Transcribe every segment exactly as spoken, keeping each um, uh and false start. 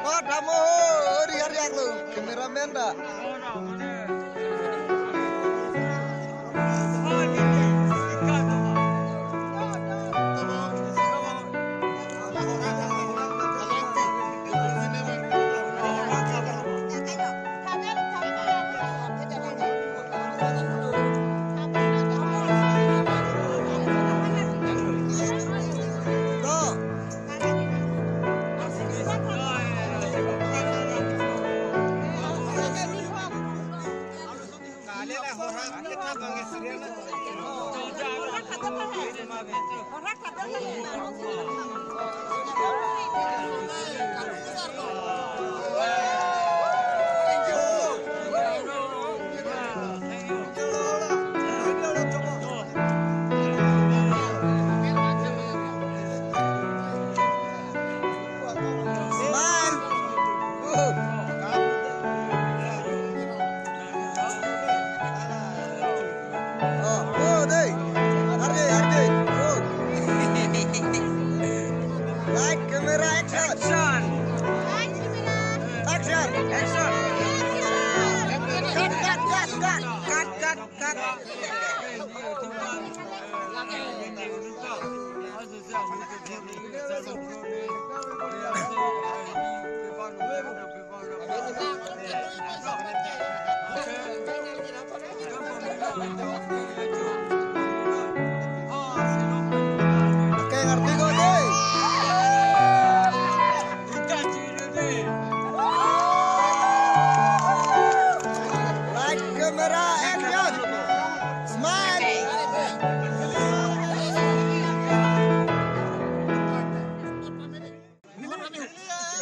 Oh, tamo, ori, ori, ori, lo, cameraman ta. Smile. Good. Oh, oh, dei. Arje, arje. Good. Light, camera, action. Action. Action. Action. Cut, cut, cut, cut. Cut, cut, cut. Oke, ngerti kok, dei. Light, camera, action. Smile.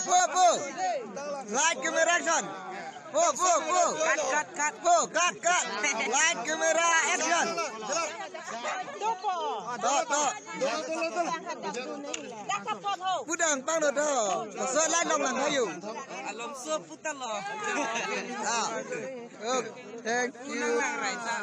Po, po. Light, camera, action. Po, po, po. Cut, cut, cut. Po, cut, cut. Light, camera, action. To, to. Pudang pang do to. So, light long lang ayo. Along so puta lo. Ah. Okay. Thank you. Unang lang rai ta.